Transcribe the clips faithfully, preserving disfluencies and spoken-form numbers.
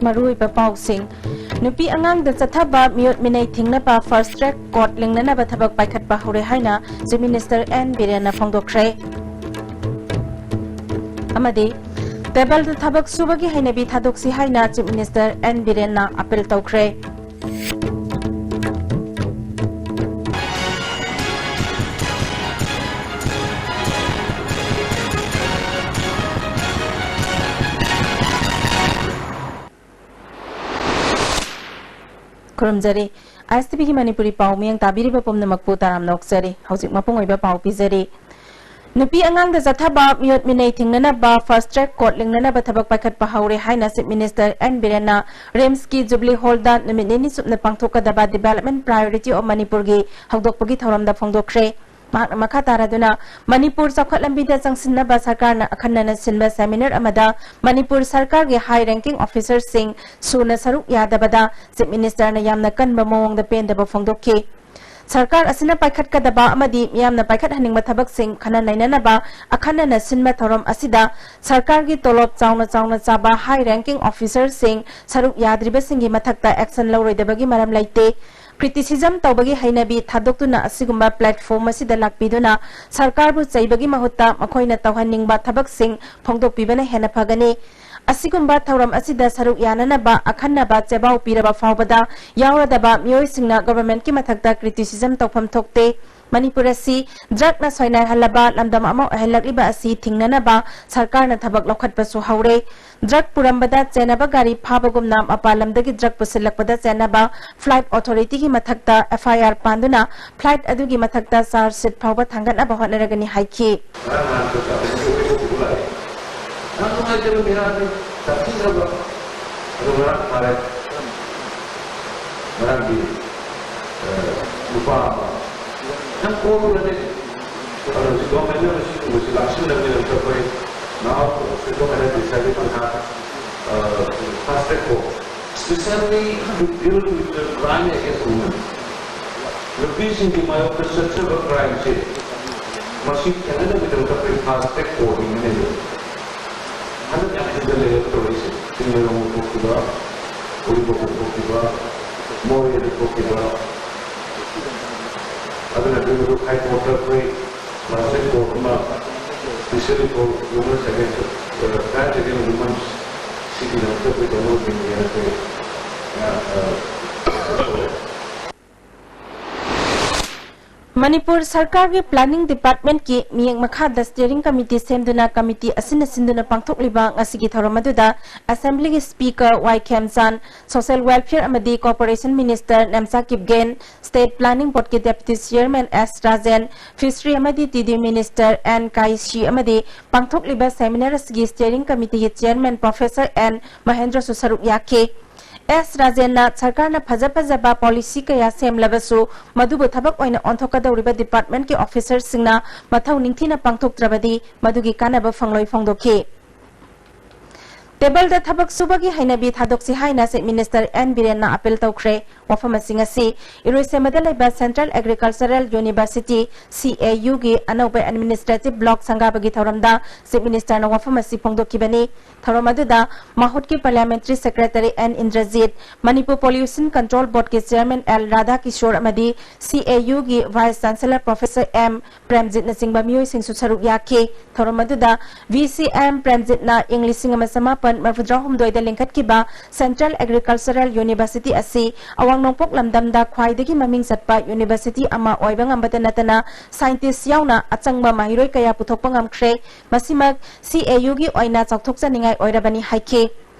ꯃꯔꯨꯑꯣꯏꯕ ꯄꯥꯎꯁꯤꯡ꯫ ꯅꯨꯄꯤ ꯑꯉꯥꯡꯗ ꯆꯠꯊꯕ ꯃꯤꯑꯣꯠ ꯃꯤꯅꯩ ꯊꯤꯡꯅꯕ fast track court ꯂꯤꯡꯅꯅꯕ ꯊꯕꯛ ꯄꯥꯏꯈꯠꯄ ꯍꯧꯔꯦ ꯍꯥꯏꯅ Chief Minister N ꯕꯤꯔꯦꯟꯅ ꯐꯣꯡꯗꯣꯛꯈ꯭ꯔꯦ꯫ ꯑꯃꯗꯤ ꯇꯦꯕꯜꯗ ꯊꯕꯛ ꯁꯨꯕꯒꯤ ꯍꯩꯅꯕꯤ ꯊꯥꯗꯣꯛꯁꯤ ꯍꯥꯏꯅ Chief Minister N ꯕꯤꯔꯦꯟꯅ appeal ꯇꯧꯈ꯭ꯔꯦ꯫ ꯈꯨꯔꯨꯝꯖꯔꯤ꯫ ISTVꯒꯤ ꯃꯅꯤꯄꯨꯔꯤ ꯄꯥꯎ ꯃꯤꯌꯦꯡ ꯇꯥꯕꯤꯔꯤꯕ ꯄꯨꯝꯅꯃꯛꯄꯨ ꯇꯔꯥꯝꯅ ꯑꯣꯛꯆꯔꯤ꯫ ꯍꯧꯖꯤꯛ ꯃꯄꯨꯡ ꯑꯣꯏꯕ ꯄꯥꯎ ꯄꯤꯖꯔꯤ꯫ ꯅꯨꯄꯤ ꯑꯉꯥꯡꯗ ꯆꯠꯊꯕ ꯃꯤꯑꯣꯠ ꯃꯤꯅꯩ ꯊꯤꯡꯅꯅꯕ fast track court ꯂꯤꯡꯅꯅꯕ ꯊꯕꯛ ꯄꯥꯏꯈꯠꯄ ꯍꯧꯔꯦ ꯍꯥꯏꯅ Chief Minister N ꯕꯤꯔꯦꯟꯅ RIMSꯀꯤ Jubilee Hallꯗ ꯅꯨꯃꯤꯠ ꯅꯤꯅꯤ ꯆꯨꯞꯅ ꯄꯥꯡꯊꯣꯛꯀꯗꯕ Development Priority of Manipurꯒꯤ ꯍꯧꯗꯣꯛꯄꯒꯤ ꯊꯧꯔꯝꯗ ꯐꯣꯡꯗꯣꯛꯈ꯭ꯔꯦ꯫ ꯃꯍꯥꯛꯅ ꯃꯈꯥ ꯇꯥꯔꯗꯨꯅ, ꯃꯅꯤꯄꯨꯔ ꯆꯥꯎꯈꯠ ꯂꯝꯕꯤꯗ ꯆꯪꯁꯤꯟꯅꯕ ꯁꯔꯀꯥꯔꯅ ꯑꯈꯟꯅꯅ ꯁꯤꯟꯕ seminar ꯑꯃꯗ ꯃꯅꯤꯄꯨꯔ ꯁꯔꯀꯥꯔꯒꯤ high ranking officerꯁꯤꯡ ꯁꯨꯅ ꯁꯔꯨꯛ ꯌꯥꯗꯕꯗ Chief Ministerꯅ ꯌꯥꯝꯅ ꯀꯟꯕ ꯃꯑꯣꯡꯗ ꯄꯦꯟꯗꯕ ꯐꯣꯡꯗꯣꯛꯈꯤ꯫ ꯁꯔꯀꯥꯔ ꯑꯁꯤꯅ ꯄꯥꯏꯈꯠꯀꯗꯕ ꯑꯃꯗꯤ ꯃꯤꯌꯥꯝꯅ ꯄꯥꯏꯈꯠꯍꯟꯅꯤꯡꯕ ꯊꯕꯛꯁꯤꯡ ꯈꯟꯅ ꯅꯩꯅꯅꯕ ꯑꯈꯟꯅꯅ ꯁꯤꯟꯕ ꯊꯧꯔꯝ ꯑꯁꯤꯗ ꯁꯔꯀꯥꯔꯒꯤ ꯇꯣꯂꯣꯞ ꯆꯥꯎꯅ ꯆꯥꯎꯅ ꯆꯥꯕ high ranking officerꯁꯤꯡ ꯁꯔꯨꯛ ꯌꯥꯗ꯭ꯔꯤꯕꯁꯤꯡꯒꯤ ꯃꯊꯛꯇ action ꯂꯧꯔꯣꯏꯗꯕꯒꯤ ꯃꯔꯝ ꯂꯩꯇꯦ꯫ Criticism ꯇꯧꯕꯒꯤ ꯍꯩꯅꯕꯤ ꯊꯥꯗꯣꯛꯇꯨꯅ ꯑꯁꯤꯒꯨꯝꯕ platform ꯑꯁꯤꯗ ꯂꯥꯛꯄꯤꯗꯨꯅ ꯁꯔꯀꯥꯔꯕꯨ ꯆꯩꯕꯒꯤ ꯃꯍꯨꯠꯇ ꯃꯈꯣꯏꯅ ꯇꯧꯍꯟꯅꯤꯡꯕ ꯊꯕꯛꯁꯤꯡ ꯐꯣꯡꯗꯣꯛꯄꯤꯕꯅ ꯍꯦꯟꯅ ꯐꯒꯅꯤ꯫ ꯑꯁꯤꯒꯨꯝꯕ ꯊꯧꯔꯝ ꯑꯁꯤꯗ ꯁꯔꯨꯛ ꯌꯥꯅꯅꯕ ꯑꯈꯟꯅꯕ ꯆꯦꯕꯥꯎ ꯄꯤꯔꯕ ꯐꯥꯎꯕꯗ ꯌꯥꯎꯔꯗꯕ ꯃꯤꯑꯣꯏꯁꯤꯡꯅ governmentꯀꯤ ꯃꯊꯛꯇ criticism ꯇꯧꯐꯝ ꯊꯣꯛꯇꯦ꯫ ꯃꯅꯤꯄꯨꯔ ꯑꯁꯤ drugꯅ ꯁꯣꯏꯅꯥꯏꯍꯜꯂꯕ ꯂꯝꯗꯝ ꯑꯃ ꯑꯣꯏꯍꯜꯂꯛꯂꯤꯕ ꯑꯁꯤ ꯊꯤꯡꯅꯅꯕ ꯁꯔꯀꯥꯔꯅ ꯊꯕꯛ ꯂꯧꯈꯠꯄꯁꯨ ꯍꯧꯔꯦ꯫ Drug ꯄꯨꯔꯝꯕꯗ ꯆꯦꯟꯅꯕ ꯒꯥꯔꯤ ꯐꯥꯕꯒꯨꯝꯅ ꯃꯄꯥꯟ ꯂꯝꯗꯒꯤ drug ꯄꯨꯁꯤꯜꯂꯛꯄꯗ ꯆꯦꯟꯅꯕ flight authorityꯒꯤ ꯃꯊꯛꯇ FIR ꯄꯥꯟꯗꯨꯅ flight ꯑꯗꯨꯒꯤ ꯃꯊꯛꯇ charge sheet ꯐꯥꯎꯕ ꯊꯥꯡꯒꯠꯅꯕ ꯍꯣꯠꯅꯔꯒꯅꯤ ꯍꯥꯏꯈꯤ꯫ ꯉꯔꯥꯡ ꯅꯍꯥꯟ ꯄꯩꯁꯥ ꯄꯤꯕ ꯑꯣꯏꯕ ꯂꯥꯛꯑꯦ꯫ ꯌꯥꯝ ꯅꯨꯡꯉꯥꯏꯇꯕ ꯃꯤꯔꯥꯡꯅꯤ, ꯇꯥꯛꯄꯤꯅꯕ꯫ ꯑꯗꯨ ꯉꯔꯥꯡ ꯐꯥꯔꯦ꯫ ꯉꯔꯥꯡꯗꯤ, ꯑ, ꯅꯨꯄꯥ ꯑꯃ ꯌꯥꯝ ꯀꯣꯝꯕꯅꯦ꯫ ꯑꯗꯣ ꯍꯧꯖꯤꯛ governmentꯅ ꯃꯁꯤꯒꯨꯝꯕꯁꯤ ꯂꯥꯛꯁꯤꯟꯅꯕꯒꯤꯗꯃꯛꯇ ꯑꯩꯈꯣꯏ now Central Government decided to have, uh, fast track court, specially to deal with the crime against women. ꯅꯨꯄꯤꯁꯤꯡꯒꯤ ꯃꯥꯌꯣꯛꯇ ꯆꯠꯆꯕ crimeꯁꯦ ꯃꯁꯤ ꯊꯦꯡꯅꯅꯕꯒꯤꯗꯃꯛꯇ ꯑꯩꯈꯣꯏ fast track court ꯂꯤꯡꯒꯅꯦꯕ꯫ ꯍꯟꯗꯛ ꯌꯥꯝ ꯍꯦꯟꯖꯜꯂꯛꯑꯦꯕ ꯇꯧꯔꯤꯁꯦ꯫ ꯁꯤꯡꯃꯩꯔꯣꯡꯗ ꯊꯣꯛꯈꯤꯕ, ꯎꯔꯤꯄꯣꯛꯇ ꯊꯣꯛꯈꯤꯕ, ꯃꯣꯔꯦꯗ ꯊꯣꯛꯈꯤꯕ, ꯑꯗꯨꯅ ꯑꯗꯨ ꯍꯥꯏ ꯀꯣꯔꯠꯇ ꯑꯩꯈꯣꯏ ꯃꯥꯁꯇꯔ ꯀꯣꯔꯠ ꯑꯃ, specially for women against, uh, crimes against women, ꯁꯤꯒꯤꯗꯃꯛꯇ ꯑꯩꯈꯣꯏ ꯇꯧꯅꯕꯒꯤꯅꯦꯅ ꯑꯩꯈꯣꯏ, ꯑ, ꯑ, ꯃꯅꯤꯄꯨꯔ ꯁꯔꯀꯥꯔꯒꯤ ꯄ꯭ꯂꯥꯅꯤꯡ ꯗꯤꯄꯥꯔꯠꯃꯦꯟꯠꯀꯤ ꯃꯤꯠꯌꯦꯡ ꯃꯈꯥꯗ ꯁ꯭ꯇꯤꯌꯔꯤꯡ ꯀꯃꯤꯇꯤ ꯁꯦꯝꯗꯨꯅ ꯀꯃꯤꯇꯤ ꯑꯁꯤꯅ ꯁꯤꯟꯗꯨꯅ ꯄꯥꯡꯊꯣꯛꯂꯤꯕ ꯉꯁꯤꯒꯤ ꯊꯧꯔꯝ ꯑꯗꯨꯗ ꯑꯦꯁꯦꯝꯕ꯭ꯂꯤꯒꯤ speaker Y Khemchand, social welfare ꯑꯃꯗꯤ cooperation minister Nemcha Kipgen, state planning ꯕꯣꯔꯗꯀꯤ deputy chairman S Rajen, fishery ꯑꯃꯗꯤ T D minister N Kayisii ꯑꯃꯗꯤ ꯄꯥꯡꯊꯣꯛꯂꯤꯕ ꯁꯦꯃꯤꯅꯥꯔ ꯑꯁꯤꯒꯤ ꯁ꯭ꯇꯤꯌꯔꯤꯡ ꯀꯃꯤꯇꯤꯒꯤ ꯆꯤꯌꯔꯃꯦꯟ ꯄ꯭ꯔꯣꯐꯦꯁꯔ ꯑꯦꯟ ꯃꯍꯦꯟꯗ꯭ꯔꯁꯨ ꯁꯔꯨꯛ ꯌꯥꯈꯤ꯫ ꯑꯦꯁ ꯔꯥꯖꯦꯟꯅ ꯁꯔꯀꯥꯔꯅ ꯐꯖ ꯐꯖꯕ ꯄꯣꯂꯤꯁꯤ ꯀꯌꯥ ꯁꯦꯝꯂꯕꯁꯨ ꯃꯗꯨꯕꯨ ꯊꯕꯛ ꯑꯣꯏꯅ ꯑꯣꯟꯊꯣꯛꯀꯗꯧꯔꯤꯕ ꯗꯤꯄꯥꯔꯠꯃꯦꯟꯠꯀꯤ ꯑꯣꯐꯤꯁꯔꯁꯤꯡꯅ ꯃꯊꯧ ꯅꯤꯡꯊꯤꯅ ꯄꯥꯡꯊꯣꯛꯇ꯭ꯔꯕꯗꯤ ꯃꯗꯨꯒꯤ ꯀꯥꯟꯅꯕ ꯐꯪꯂꯣꯏ ꯐꯣꯡꯗꯣꯛꯈꯤ꯫ ꯇꯦꯕꯜꯗ ꯊꯕꯛ ꯁꯨꯕꯒꯤ ꯍꯩꯅꯕꯤ ꯊꯥꯗꯣꯛꯁꯤ ꯍꯥꯏꯅ ꯆꯤꯐ ꯃꯤꯅꯤꯁꯇꯔ ꯑꯦꯟ ꯕꯤꯔꯦꯟꯅ ꯑꯄꯤꯜ ꯇꯧꯈ꯭ꯔꯦ꯫ ꯋꯥꯐꯝ ꯑꯁꯤ ꯉꯁꯤ ꯏꯔꯣꯏꯁꯦꯝꯕꯗ ꯂꯩꯕ ꯁꯦꯟꯇ꯭ꯔꯦꯜ ꯑꯦꯒ꯭ꯔꯤꯀꯜꯆꯔꯦꯜ ꯌꯨꯅꯤꯚꯔꯁꯤꯇꯤ, ꯁꯤ ꯑꯦ ꯌꯨꯒꯤ ꯑꯅꯧꯕ ꯑꯦꯗꯃꯤꯅꯤꯁꯇ꯭ꯔꯦꯇꯤꯚ ꯕ꯭ꯂꯣꯛ ꯁꯪꯒꯥꯕꯒꯤ ꯊꯧꯔꯝꯗ ꯆꯤꯐ ꯃꯤꯅꯤꯁꯇꯔꯅ ꯋꯥꯐꯝ ꯑꯁꯤ ꯐꯣꯡꯗꯣꯛꯈꯤꯕꯅꯤ꯫ ꯊꯧꯔꯝ ꯑꯗꯨꯗ ꯃꯍꯨꯠꯀꯤ parliamentary secretary N Indrajit, Manipur pollution control ꯕꯣꯔꯗꯀꯤ ꯆꯤꯌꯔꯃꯦꯟ ꯑꯦꯜ ꯔꯥꯙꯥꯀꯤꯁꯣꯔ ꯑꯃꯗꯤ ꯁꯤ ꯑꯦ ꯌꯨꯒꯤ ꯚꯥꯏꯁ ꯆꯥꯟꯁꯦꯂꯔ ꯄ꯭ꯔꯣꯐꯦꯁꯔ ꯑꯦꯝ ꯄ꯭ꯔꯦꯝꯖꯤꯠꯅꯆꯤꯡꯕ ꯃꯤꯑꯣꯏꯁꯤꯡꯁꯨ ꯁꯔꯨꯛ ꯌꯥꯈꯤ꯫ ꯊꯧꯔꯝ ꯑꯗꯨꯗ ꯚꯤ ꯁꯤ ꯑꯦꯝ ꯄ꯭ꯔꯦꯝꯖꯤꯠꯅ ꯏꯪ ꯂꯤꯁꯤꯡ ꯑꯃ ꯆꯃꯥꯄꯟ ꯃꯔꯤꯐꯨꯇꯔꯥꯍꯨꯝꯗꯣꯏꯗ ꯂꯤꯡꯈꯠꯈꯤꯕ ꯁꯦꯟꯇ꯭ꯔꯦꯜ ꯑꯦꯒ꯭ꯔꯤꯀꯜꯆꯔꯦꯜ ꯌꯨꯅꯤꯚꯔꯁꯤꯇꯤ ꯑꯁꯤ ꯑꯋꯥꯡ ꯅꯣꯡꯄꯣꯛ ꯂꯝꯗꯝꯗ ꯈ꯭ꯋꯥꯏꯗꯒꯤ ꯃꯃꯤꯡ ꯆꯠꯄ ꯌꯨꯅꯤꯚꯔꯁꯤꯇꯤ ꯑꯃ ꯑꯣꯏꯕ ꯉꯝꯕꯇ ꯅꯠꯇꯅ ꯁꯥꯏꯟꯇꯤꯁ ꯌꯥꯎꯅ ꯑꯆꯪꯕ ꯃꯍꯩꯔꯣꯏ ꯀꯌꯥ ꯄꯨꯊꯣꯛꯄ ꯉꯝꯈ꯭ꯔꯦ꯫ ꯃꯁꯤꯃꯛ ꯁꯤ ꯑꯦ ꯌꯨꯒꯤ ꯑꯣꯏꯅ ꯆꯥꯎꯊꯣꯛꯆꯅꯤꯡꯉꯥꯏ ꯑꯣꯏꯔꯕꯅꯤ ꯍꯥꯏꯈꯤ꯫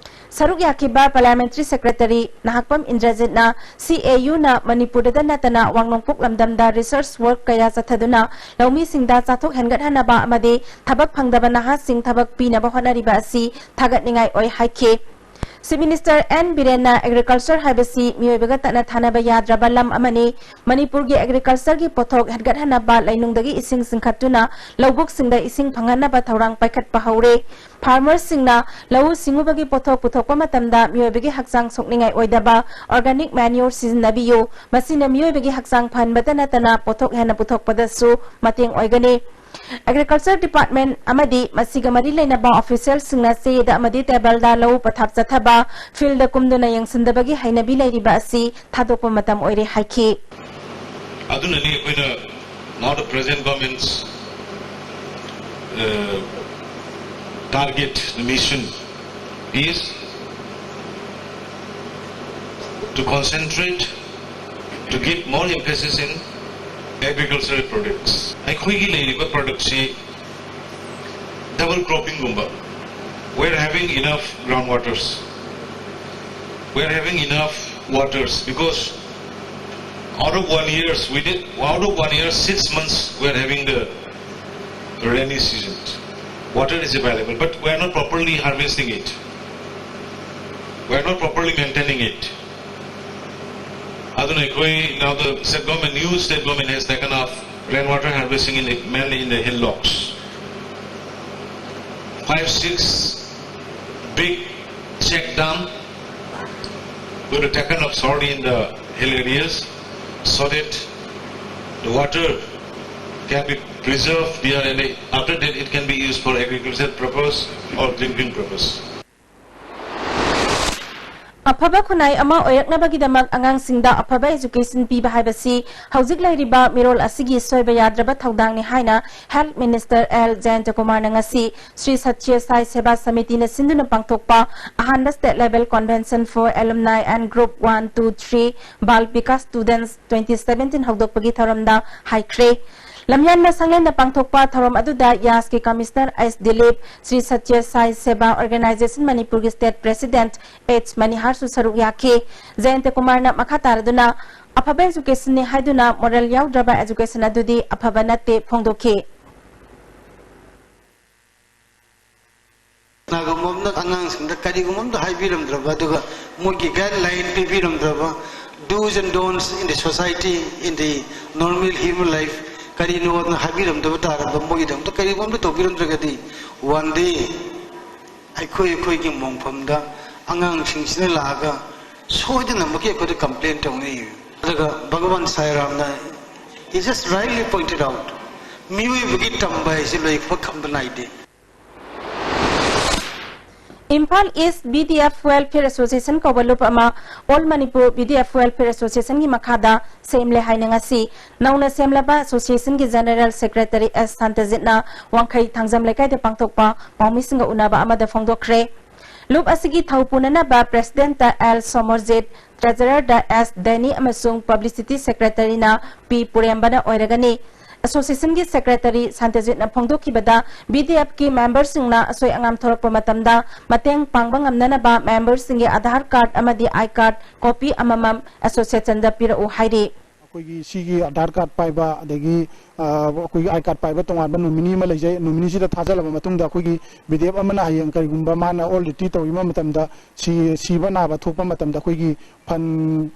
ꯁꯔꯨꯛ ꯌꯥꯈꯤꯕ ꯄꯥꯔꯂꯤꯌꯥꯃꯦꯟꯇꯔꯤ ꯁꯦꯀ꯭ꯔꯦꯇꯔꯤ ꯅꯍꯥꯛꯄꯝ ꯏꯟꯗ꯭ꯔꯖꯤꯠꯅ ꯁꯤ ꯑꯦ ꯌꯨꯅ ꯃꯅꯤꯄꯨꯔꯗ ꯅꯠꯇꯅ ꯋꯥꯡ ꯅꯣꯡꯄꯣꯛ ꯂꯝꯗꯝꯗ ꯔꯤꯁꯔꯆ ꯋꯥꯔꯛ ꯀꯌꯥ ꯆꯠꯊꯗꯨꯅ ꯂꯧꯃꯤꯁꯤꯡꯗ ꯆꯥꯊꯣꯛ ꯍꯦꯟꯒꯠꯍꯟꯅꯕ ꯑꯃꯗꯤ ꯊꯕꯛ ꯐꯪꯗꯕ ꯅꯍꯥꯁꯤꯡ ꯊꯕꯛ ꯄꯤꯅꯕ ꯍꯣꯠꯅꯔꯤꯕ ꯑꯁꯤ ꯊꯥꯒꯠꯅꯤꯡꯉꯥꯏ ꯑꯣꯏ ꯍꯥꯏꯈꯤ꯫ ꯆꯤꯐ ꯃꯤꯅꯤꯁꯇꯔ ꯑꯦꯟ ꯕꯤꯔꯦꯟꯅ ꯑꯦꯒ꯭ꯔꯤꯀꯜꯆꯔ ꯍꯥꯏꯕꯁꯤ ꯃꯤꯑꯣꯏꯕꯒ ꯇꯠꯅ ꯊꯥꯅꯕ ꯌꯥꯗ꯭ꯔꯕ ꯂꯝ ꯑꯃꯅꯤ꯫ ꯃꯅꯤꯄꯨꯔꯒꯤ ꯑꯦꯒ꯭ꯔꯤꯀꯜꯆꯔꯒꯤ ꯄꯣꯠꯊꯣꯛ ꯍꯦꯟꯒꯠꯍꯟꯅꯕ ꯂꯩꯅꯨꯡꯗꯒꯤ ꯏꯁꯤꯡ ꯆꯤꯡꯈꯠꯇꯨꯅ ꯂꯧꯕꯨꯛꯁꯤꯡꯗ ꯏꯁꯤꯡ ꯐꯪꯍꯟꯅꯕ ꯊꯧꯔꯥꯡ ꯄꯥꯏꯈꯠꯄ ꯍꯧꯔꯦ꯫ ꯐꯥꯔꯃꯔꯁꯤꯡꯅ ꯂꯧꯎ ꯁꯤꯡꯎꯕꯒꯤ ꯄꯣꯠꯊꯣꯛ ꯄꯨꯊꯣꯛꯄ ꯃꯇꯝꯗ ꯃꯤꯑꯣꯏꯕꯒꯤ ꯍꯛꯆꯥꯡ ꯁꯣꯛꯅꯤꯡꯉꯥꯏ ꯑꯣꯏꯗꯕ organic manure ꯁꯤꯖꯤꯟꯅꯕꯤꯌꯨ꯫ ꯃꯁꯤꯅ ꯃꯤꯑꯣꯏꯕꯒꯤ ꯍꯛꯆꯥꯡ ꯐꯍꯟꯕꯇ ꯅꯠꯇꯅ ꯄꯣꯠꯊꯣꯛ ꯍꯦꯟꯅ ꯄꯨꯊꯣꯛꯄꯗꯁꯨ ꯃꯇꯦꯡ ꯑꯣꯏꯒꯅꯤ꯫ Agriculture Department ꯑꯃꯗꯤ ꯃꯁꯤꯒ ꯃꯔꯤ ꯂꯩꯅꯕ officialꯁꯤꯡꯅ ꯆꯦꯗ ꯑꯃꯗꯤ tableꯗ ꯂꯧ ꯄꯊꯥꯞ ꯆꯠꯊꯕ, fieldꯗ ꯀꯨꯝꯗꯨꯅ ꯌꯦꯡꯁꯤꯟꯗꯕꯒꯤ ꯍꯩꯅꯕꯤ ꯂꯩꯔꯤꯕ ꯑꯁꯤ ꯊꯥꯗꯣꯛꯄ ꯃꯇꯝ ꯑꯣꯏꯔꯦ ꯍꯥꯏꯈꯤ꯫ ꯑꯗꯨꯅꯅꯤ ꯑꯩꯈꯣꯏꯅ now the present government's uh, target, the mission is to concentrate, to give more emphasis in agricultural products. ꯑꯩꯈꯣꯏꯒꯤ ꯂꯩꯔꯤꯕ productꯁꯤ double croppingꯒꯨꯝꯕ, we're having enough groundwaters, we're having enough waters, because out of one year, we did, out of one year, six months we're having the rainy season. Water is available, but we are not properly harvesting it. We are not properly maintaining it. ꯑꯗꯨꯅ ꯑꯩꯈꯣꯏ now the state government, new state government has taken up rainwater harvesting in the, mainly in the hillocks. Five, six big check dam will be taken up shortly in the hill areas so that the water can be preserved there and after that it can be used for agricultural purpose or drinking purpose. ꯑꯐꯕ ꯈꯨꯟꯅꯥꯏ ꯑꯃ ꯑꯣꯏꯔꯛꯅꯕꯒꯤꯗꯃꯛ ꯑꯉꯥꯡꯁꯤꯡꯗ ꯑꯐꯕ education ꯄꯤꯕ ꯍꯥꯏꯕꯁꯤ ꯍꯧꯖꯤꯛ ꯂꯩꯔꯤꯕ ꯃꯤꯔꯣꯜ ꯑꯁꯤꯒꯤ ꯁꯣꯏꯕ ꯌꯥꯗ꯭ꯔꯕ ꯊꯧꯗꯥꯡꯅꯤ ꯍꯥꯏꯅ Health Minister ꯑꯦꯜ ꯖꯌꯟꯇꯀꯨꯃꯥꯔꯅ ꯉꯁꯤ ꯁ꯭ꯔꯤ ꯁꯠꯌ ꯁꯥꯏ ꯁꯦꯕꯥ ꯁꯃꯤꯇꯤꯅ ꯁꯤꯟꯗꯨꯅ ꯄꯥꯡꯊꯣꯛꯄ ꯑꯍꯥꯟꯕ state level convention for alumni and group one, two, three Bal Vikas students twenty seventeen ꯍꯧꯗꯣꯛꯄꯒꯤ ꯊꯧꯔꯝꯗ ꯍꯥꯏꯈ꯭ꯔꯦ꯫ ꯂꯝꯌꯥꯟꯕ ꯁꯪꯂꯦꯟꯗ ꯄꯥꯡꯊꯣꯛꯄ ꯊꯧꯔꯝ ꯑꯗꯨꯗ ꯌꯥꯁꯀꯤ Commissioner ꯑꯩꯆ ꯗꯤꯂꯤꯞ, ꯁ꯭ꯔꯤ ꯁꯠꯌ ꯁꯥꯏ ꯁꯦꯕꯥ Organization ꯃꯅꯤꯄꯨꯔꯒꯤ state president ꯑꯩꯆ ꯃꯅꯤꯍꯥꯔꯁꯨ ꯁꯔꯨꯛ ꯌꯥꯈꯤ꯫ ꯖꯌꯟꯇ ꯀꯨꯃꯥꯔꯅ ꯃꯈꯥ ꯇꯥꯔꯗꯨꯅ ꯑꯐꯕ educationꯅꯤ ꯍꯥꯏꯗꯨꯅ moral ꯌꯥꯎꯗ꯭ꯔꯕ education ꯑꯗꯨꯗꯤ ꯑꯐꯕ ꯅꯠꯇꯦ ꯐꯣꯡꯗꯣꯛꯈꯤ꯫ ꯀꯅꯥꯒꯨꯝꯕ ꯑꯃꯅ ꯑꯉꯥꯡꯁꯤꯡꯗ ꯀꯔꯤꯒꯨꯝꯕ ꯑꯃꯗ ꯍꯥꯏꯕꯤꯔꯝꯗ꯭ꯔꯕ, ꯑꯗꯨꯒ ꯃꯣꯏꯒꯤ guideline ꯄꯤꯕꯤꯔꯝꯗ꯭ꯔꯕ, do's and don'ts in the society, in the normal human life, ꯀꯔꯤꯅꯣꯅ ꯍꯥꯏꯕꯤꯔꯝꯗꯕ ꯇꯥꯔꯕ, ꯃꯣꯏꯒꯤꯗꯃꯛꯇ ꯀꯔꯤꯒꯨꯝꯕ ꯑꯃ ꯇꯧꯕꯤꯔꯝꯗ꯭ꯔꯒꯗꯤ, one day ꯑꯩꯈꯣꯏ ꯑꯩꯈꯣꯏꯒꯤ ꯃꯣꯡꯐꯝꯗ ꯑꯉꯥꯡꯁꯤꯡꯁꯤꯅ ꯂꯥꯛꯑꯒ ꯁꯣꯏꯗꯅꯃꯛꯀꯤ ꯑꯩꯈꯣꯏꯗ complain ꯇꯧꯅꯩ꯫ ꯑꯗꯨꯒ ꯚꯒꯋꯥꯟ ꯁꯥꯏꯔꯥꯝꯅ, he just rightly pointed out, ꯃꯤꯑꯣꯏꯕꯒꯤ ꯇꯝꯕ ꯍꯥꯏꯁꯦ ꯂꯣꯏꯕ ꯈꯝꯕ ꯅꯥꯏꯗꯦ꯫ Imphal east B D F Welfare Association ꯀꯧꯕ ꯂꯨꯞ ꯑꯃ All Manipur B D F Welfare Association ꯒꯤ ꯃꯈꯥꯗ ꯁꯦꯝꯂꯦ ꯍꯥꯏꯅ ꯉꯁꯤ ꯅꯧꯅ ꯁꯦꯝꯂꯕ association ꯒꯤ General Secretary ꯑꯦꯁ ꯁꯥꯟꯇꯖꯤꯠꯅ ꯋꯥꯡꯈꯩ ꯊꯥꯡꯖꯝ ꯂꯩꯀꯥꯏꯗ ꯄꯥꯡꯊꯣꯛꯄ ꯄꯥꯎꯃꯤꯁꯤꯡꯒ ꯎꯅꯕ ꯑꯃꯗ ꯐꯣꯡꯗꯣꯛꯈ꯭ꯔꯦ꯫ ꯂꯨꯞ ꯑꯁꯤꯒꯤ ꯊꯧ ꯄꯨꯅꯅꯕ President ꯇ ꯑꯦꯜ ꯁꯣꯃꯔꯖꯤꯠ, Treasurer ꯗ ꯑꯦꯁ ꯗꯦꯅꯤ ꯑꯃꯁꯨꯡ Publicity Secretary ꯅ ꯄꯤ ꯄꯨꯔꯦꯝꯕꯅ ꯑꯣꯏꯔꯒꯅꯤ꯫ Association ꯒꯤ Secretary ꯁꯥꯟꯇꯖꯤꯠꯅ ꯐꯣꯡꯗꯣꯛꯈꯤꯕꯗ, B D F ꯀꯤ member ꯁꯤꯡꯅ ꯑꯁꯣꯏ ꯑꯉꯥꯝ ꯊꯣꯔꯛꯄ ꯃꯇꯝꯗ ꯃꯇꯦꯡ ꯄꯥꯡꯕ ꯉꯝꯅꯅꯕ member ꯁꯤꯡꯒꯤ Aadhaar card ꯑꯃꯗꯤ I card copy ꯑꯃꯃꯝ association ꯗ ꯄꯤꯔꯛꯎ ꯍꯥꯏꯔꯤ꯫ ꯑꯩꯈꯣꯏꯒꯤ ꯁꯤꯒꯤ ꯑꯥꯙꯥꯔ ꯀꯥꯔꯗ ꯄꯥꯏꯕ, ꯑꯗꯒꯤ ꯑ, ꯑꯩꯈꯣꯏꯒꯤ ꯑꯥꯏ ꯀꯥꯔꯗ ꯄꯥꯏꯕ ꯇꯣꯉꯥꯟꯕ ꯅꯣꯃꯤꯅꯤ ꯑꯃ ꯂꯩꯖꯩ꯫ ꯅꯣꯃꯤꯅꯤꯁꯤꯗ ꯊꯥꯖꯜꯂꯕ ꯃꯇꯨꯡꯗ ꯑꯩꯈꯣꯏꯒꯤ ꯕꯤ ꯗꯤ ꯑꯦꯐ ꯑꯃꯅ ꯍꯌꯦꯡ ꯀꯔꯤꯒꯨꯝꯕ ꯃꯥꯅ ꯑꯣꯜ ꯗ꯭ꯌꯨꯇꯤ ꯇꯧꯔꯤꯕ ꯃꯇꯝꯗ ꯁꯤ, ꯁꯤꯕ ꯅꯥꯕ ꯊꯣꯛꯄ ꯃꯇꯝꯗ ꯑꯩꯈꯣꯏꯒꯤ ꯐꯟ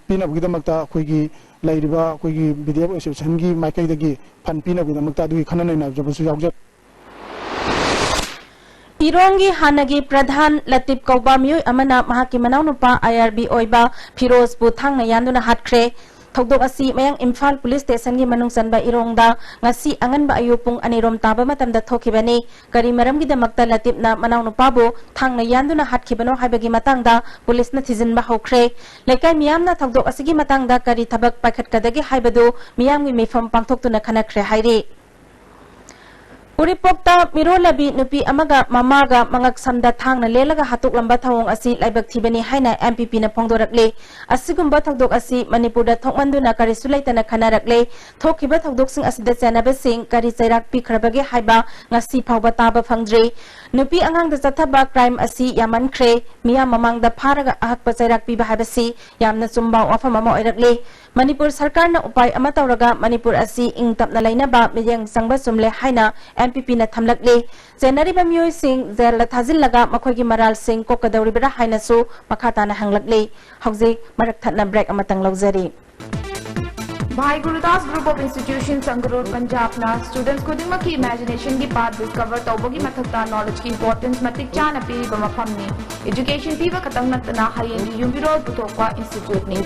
ꯄꯤꯅꯕꯒꯤꯗꯃꯛꯇ ꯑꯩꯈꯣꯏꯒꯤ ꯂꯩꯔꯤꯕ ꯑꯩꯈꯣꯏꯒꯤ ꯕꯤ ꯗꯤ ꯑꯦꯐ ꯑꯦꯁꯣꯁꯤꯌꯦꯁꯟꯒꯤ ꯃꯥꯏꯀꯩꯗꯒꯤ ꯐꯟ ꯄꯤꯅꯕꯒꯤꯗꯃꯛꯇ ꯑꯗꯨꯒꯤ ꯈꯟꯅ ꯅꯩꯅꯖꯕꯁꯨ ꯌꯥꯎꯖꯩ꯫ ꯏꯔꯣꯡꯒꯤ ꯍꯥꯟꯅꯒꯤ ꯄ꯭ꯔꯙꯥꯟ ꯂꯇꯤꯞ ꯀꯧꯕ ꯃꯤꯑꯣꯏ ꯑꯃꯅ ꯃꯍꯥꯛꯀꯤ ꯃꯅꯥꯎꯅꯨꯄꯥ ꯑꯥꯏ ꯑꯥꯔ ꯕꯤ ꯑꯣꯏꯕ ꯐꯤꯔꯣꯖꯄꯨ ꯊꯥꯡꯅ ꯌꯥꯟꯗꯨꯅ ꯍꯥꯠꯈ꯭ꯔꯦ꯫ ꯊꯧꯗꯣꯛ ꯑꯁꯤ ꯃꯌꯥꯡ ꯏꯝꯐꯥꯜ ꯄꯨꯂꯤꯁ ꯁ꯭ꯇꯦꯁꯟꯒꯤ ꯃꯅꯨꯡ ꯆꯟꯕ ꯏꯔꯣꯡꯗ ꯉꯁꯤ ꯑꯉꯟꯕ ꯑꯌꯨꯛ ꯄꯨꯡ ꯑꯅꯤꯔꯣꯝ ꯇꯥꯕ ꯃꯇꯝꯗ ꯊꯣꯛꯈꯤꯕꯅꯤ꯫ ꯀꯔꯤ ꯃꯔꯝꯒꯤꯗꯃꯛꯇ ꯂꯇꯤꯞꯅ ꯃꯅꯥꯎꯅꯨꯄꯥꯕꯨ ꯊꯥꯡꯅ ꯌꯥꯟꯗꯨꯅ ꯍꯥꯠꯈꯤꯕꯅꯣ ꯍꯥꯏꯕꯒꯤ ꯃꯇꯥꯡꯗ ꯄꯨꯂꯤꯁꯅ ꯊꯤꯖꯤꯟꯕ ꯍꯧꯈ꯭ꯔꯦ꯫ ꯂꯩꯀꯥꯏ ꯃꯤꯌꯥꯝꯅ ꯊꯧꯗꯣꯛ ꯑꯁꯤꯒꯤ ꯃꯇꯥꯡꯗ ꯀꯔꯤ ꯊꯕꯛ ꯄꯥꯏꯈꯠꯀꯗꯒꯦ ꯍꯥꯏꯕꯗꯨ ꯃꯤꯌꯥꯝꯒꯤ ꯃꯤꯐꯝ ꯄꯥꯡꯊꯣꯛꯇꯨꯅ ꯈꯟꯅꯈ꯭ꯔꯦ ꯍꯥꯏꯔꯤ꯫ ꯎꯔꯤꯄꯣꯛꯇ ꯃꯤꯔꯣꯜꯂꯕꯤ ꯅꯨꯄꯤ ꯑꯃꯒ ꯃꯃꯥꯒ ꯃꯉꯛ ꯁꯝꯗ ꯊꯥꯡꯅ ꯂꯦꯜꯂꯒ ꯍꯥꯠꯇꯣꯛꯂꯝꯕ ꯊꯧꯑꯣꯡ ꯑꯁꯤ ꯂꯥꯏꯕꯛ ꯊꯤꯕꯅꯤ ꯍꯥꯏꯅ ꯑꯦꯝ ꯄꯤ ꯄꯤꯅ ꯐꯣꯡꯗꯣꯔꯛꯂꯤ꯫ ꯑꯁꯤꯒꯨꯝꯕ ꯊꯧꯗꯣꯛ ꯑꯁꯤ ꯃꯅꯤꯄꯨꯔꯗ ꯊꯣꯛꯃꯟꯗꯨꯅ ꯀꯔꯤꯁꯨ ꯂꯩꯇꯅ ꯈꯟꯅꯔꯛꯂꯦ꯫ ꯊꯣꯛꯈꯤꯕ ꯊꯧꯗꯣꯛꯁꯤꯡ ꯑꯁꯤꯗ ꯆꯦꯟꯅꯕꯁꯤꯡ ꯀꯔꯤ ꯆꯩꯔꯥꯛ ꯄꯤꯈ꯭ꯔꯕꯒꯦ ꯍꯥꯏꯕ ꯉꯁꯤ ꯐꯥꯎꯕ ꯇꯥꯕ ꯐꯪꯗ꯭ꯔꯤ꯫ ꯅꯨꯄꯤ ꯑꯉꯥꯡꯗ ꯆꯠꯊꯕ ꯀ꯭ꯔꯥꯏꯝ ꯑꯁꯤ ꯌꯥꯝꯃꯟꯈ꯭ꯔꯦ꯫ ꯃꯤꯌꯥꯝ ꯃꯃꯥꯡꯗ ꯐꯥꯔꯒ ꯑꯍꯛꯄ ꯆꯩꯔꯥꯛ ꯄꯤꯕ ꯍꯥꯏꯕꯁꯤ ꯌꯥꯝꯅ ꯆꯨꯝꯕ ꯋꯥꯐꯝ ꯑꯃ ꯑꯣꯏꯔꯛꯂꯤ꯫ ꯃꯅꯤꯄꯨꯔ ꯁꯔꯀꯥꯔꯅ ꯎꯄꯥꯏ ꯑꯃ ꯇꯧꯔꯒ ꯃꯅꯤꯄꯨꯔ ꯑꯁꯤ ꯏꯪ ꯇꯞꯅ ꯂꯩꯅꯕ ꯃꯤꯠꯌꯦꯡ ꯆꯪꯕ ꯆꯨꯝꯂꯦ ꯍꯥꯏꯅ ꯑꯦꯝ ꯄꯤ ꯄꯤꯅ ꯊꯝꯂꯛꯂꯤ꯫ ꯆꯦꯟꯅꯔꯤꯕ ꯃꯤꯑꯣꯏꯁꯤꯡ ꯖꯦꯜꯗ ꯊꯥꯖꯤꯜꯂꯒ ꯃꯈꯣꯏꯒꯤ ꯃꯔꯥꯜꯁꯤꯡ ꯀꯣꯛꯀꯗꯧꯔꯤꯕ꯭ꯔꯥ ꯍꯥꯏꯅꯁꯨ ꯃꯈꯥ ꯇꯥꯅ ꯍꯪꯂꯛꯂꯤ꯫ ꯍꯧꯖꯤꯛ ꯃꯔꯛ ꯊꯠꯅ ꯕ꯭ꯔꯦꯛ ꯑꯃꯇꯪ ꯂꯧꯖꯔꯤ꯫ Bhai Gurudas Group of Institutions, Sangrur, Punjabꯅ students ꯈꯨꯗꯤꯡꯃꯛꯀꯤ imaginationꯒꯤ path discover ꯇꯧꯕꯒꯤ ꯃꯊꯛꯇ knowledgeꯀꯤ importance ꯃꯇꯤꯛ ꯆꯥꯅ ꯄꯤꯔꯤꯕ ꯃꯐꯝꯅꯤ꯫ Education ꯄꯤꯕ ꯈꯛꯇꯪ ꯅꯠꯇꯅ ꯍꯌꯦꯡꯒꯤ ꯌꯨꯝꯕꯤꯔꯣꯜ ꯄꯨꯊꯣꯛꯄ instituteꯅꯤ꯫